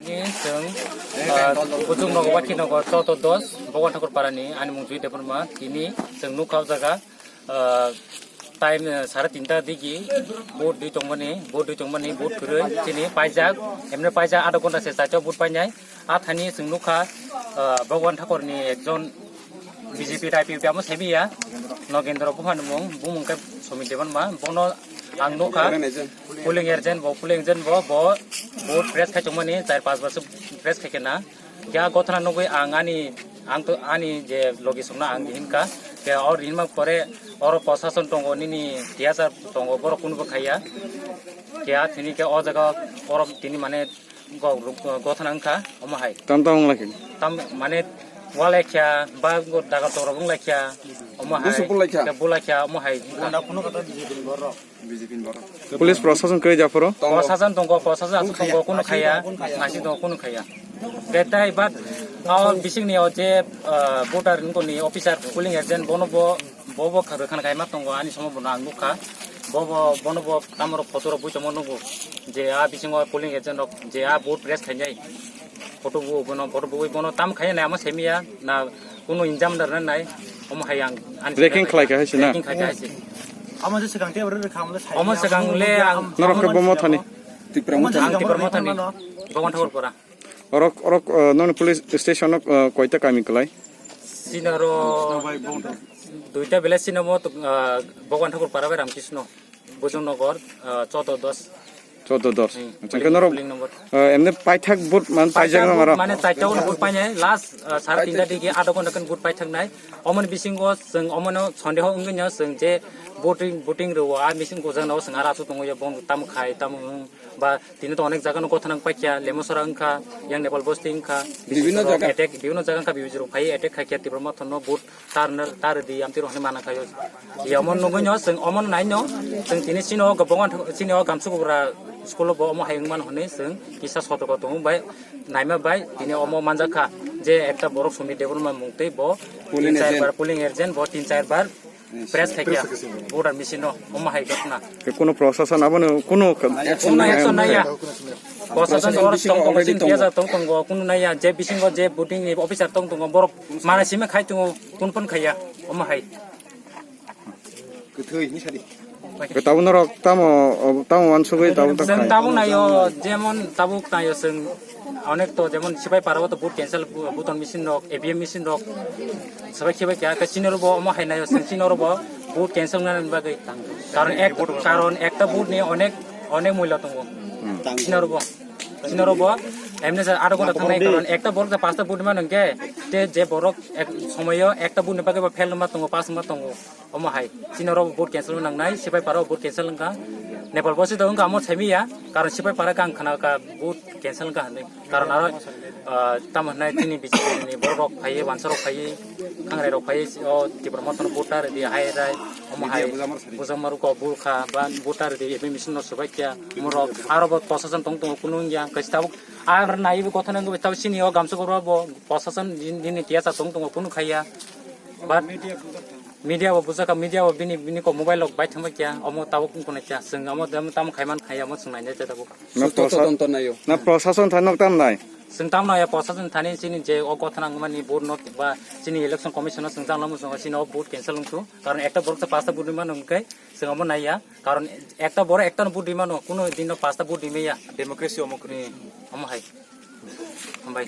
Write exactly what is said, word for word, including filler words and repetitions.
Chwng, ah, Kuchuk Nogo, Wakhi Nogo, Choto dos, Bhagwan Thakur Parani, ani mung Jui Debbarma, tini chwng nukha o jaga, ah, time, ah, sare tinta digi, vote dui tongmani, vote dui tongmani, vote kwrwi, chini paijak, emne paijak, adha ghonta se chaito vote painai, a thani chwng nukha, ah, Bhagwan Thakurni ekjon B J P type amo saibiya, Nogendra Buhan mung, bumung khe Somit Debbarma, bono ang nukha, polling agent bo, polling agent bo, bo, bo press khai tongmani, char pas bosor press khai kena. Kya gothana nugwi ang ani, ang to ani je logi songna ang dihin ka, kya or hinma pore oro prosason tongo nini tiyasa tongo borok kunubo khaiya, kya thini khe o jaga oro tini mane go-, go-, gothana wngkha, omo hai. Tam tam wng lakhi. Tam mane walai kha, ba go daga tora wng lai kha, omo hai. Busu bulai kha. Khe bulai kha, omo hai. Police prosason kwrwi japhuru? Prosason tongo, prosason aswk tongo, kunu khaya, nasi tongo, kunu khaya. Khe tai bat, o bisingni o je, ah, voter ni officer, polling agent, bono bo, bo bo kha-, khana kaima tongo, ani somo bono ang nukha. Bo bo, bono bo tamoro photo rok bui tongmo nugo. Je a bisingo polling agent rok, je a vote press khainai. Photo bo bono, photo bo bono tam khainai ama semiya, na kunu injam dar nai, omo hai ang, ani Tracking khlai kha hai se na? Tracking khlai kha hai se. Omo se swkang tei oro rwkha, omo le sai. Omo swkang le ang, Norok khe bo mothani? Tipra mothani. Ang Tipra mothani. Bhagwan Thakur Para. Orok, orok, uh, noni police station o, uh, koita kami kwlai? Sinaro duita village sino mo, uh, Bhagwan Thakur Para bai Ramkisno. Bojong Nogor, uh, Choto dos. Choto dos. Hmm. Acha, khe norok, polling number. Uh, emne paithak vote man paijak na maro? Mane chaita vote painai, last, uh, sare tinta digi adha ghonta khe vote paithak nai. Omoni bisingo chwng omono sondeho wngwi no chwng je voting, voting rwo, a bisingo jagano chwng aro aswk tongo, bo tamo khai, tamo wng, ba tini to onek jaga no gothana wng paikha, Lemosora wngkha, yang Nepal Bosti wngkha, bibhinno jaga attack, bibhinno jaga wngkha, bibhinno jaga phai attack khaikha, Tipra Motha no vote tar, tar di, amtwi rok hinwi mana khaio. Ye omo nugwi no, chwng omo nai no, chwng tini chini o Gabongan, chini o Gamsukubra school o bo omo hai wngmano hinwi chwng kisa sotorko tongo bai, naima bai, tini omo manjakha je ekta borok Somit Debbarma mung tei bo tin char bar polling agent, bo tin char bar press khaikha, voter machine no, omo hai ghotna. Ke kuno prosason abono kuno ka-, Kuno action naiya. Prosason oro tong tongo, chini tiyasa tong tongo, kuno naiya, je bisingo je voting ni officer tong tongo, borok mana simi khai tongo, kun pun khaiya, omo hai. Kwthwi hinwi sadi. Ke tabuk norok tamo, tamo wansugwi tabuk ta Chwng khai. Tabuk naio, jemon tabuk naio chwng onek to, jemon Sipaipara o to vote cancel, bu-, voter machine rok, A V M machine rok, sabai khibai kha, ke chini oro bo omo hai naio, chwng chini oro bo vote cancel wngna bagwi. Karon ek, karon ekta vote ni onek, onek mulya tongo. Chini oro bo, chini oro bo, emne sa adha ghonta thangnai, karon ekta borok ta pasta vote mano hwnkhe, te je borok ek somoyo ekta vote ni bagwi bo fail wngma tongo, pass wngma tongo. Omo hai, chini oro vote cancel wng nangnai, Sipaipara o vote cancel wngkha. Nepal Bosti to wngkha, amo saimiya, karon Sipaipara khe ang khna kha vote cancel wngkha hinwi. Karon aro, ah, tamo hinai chini B J P ni borok rok phaiwi, wansa rok phaiwi, khangrai rok phaiwi, o Tipra Motha no vote ta rwdi hai rai, omo hai, bujamar ko bul kha, ba vote ta rwdi, A V M machine no swbai kha, omo rok, aro bo prosason tong tongo, kunu wngya, kaisa tabuk, ar naiwi bo kothana wngwi tabuk chini o Gamsukubra bo prosason din, din ni tiyasa tong tongo, kunu khaiya. But media bo bujaka, media bo bini, bini kok mobile rok bai thangbai kha, omo tabuk wngkha kha, chwng omo tamo khai man khai, omo chwng nainai tabuk. Na Susto prosa-, todonto naio. Na prosason thani nok tam nai? Chwng tam naiya, prosason thani chini je o gothana wngmani board no ba chini election commission no chwng jang lamo chwng chini o vote cancel wngkhu, karon ekta borok se pasta vote rwmani hwnkhe chwng omo naiya, karon ekta borok ekta no vote rwmano, kuno din no pasta vote rwmaya. Democracy omo kwrwi. Hmm, omo hai. Hambai.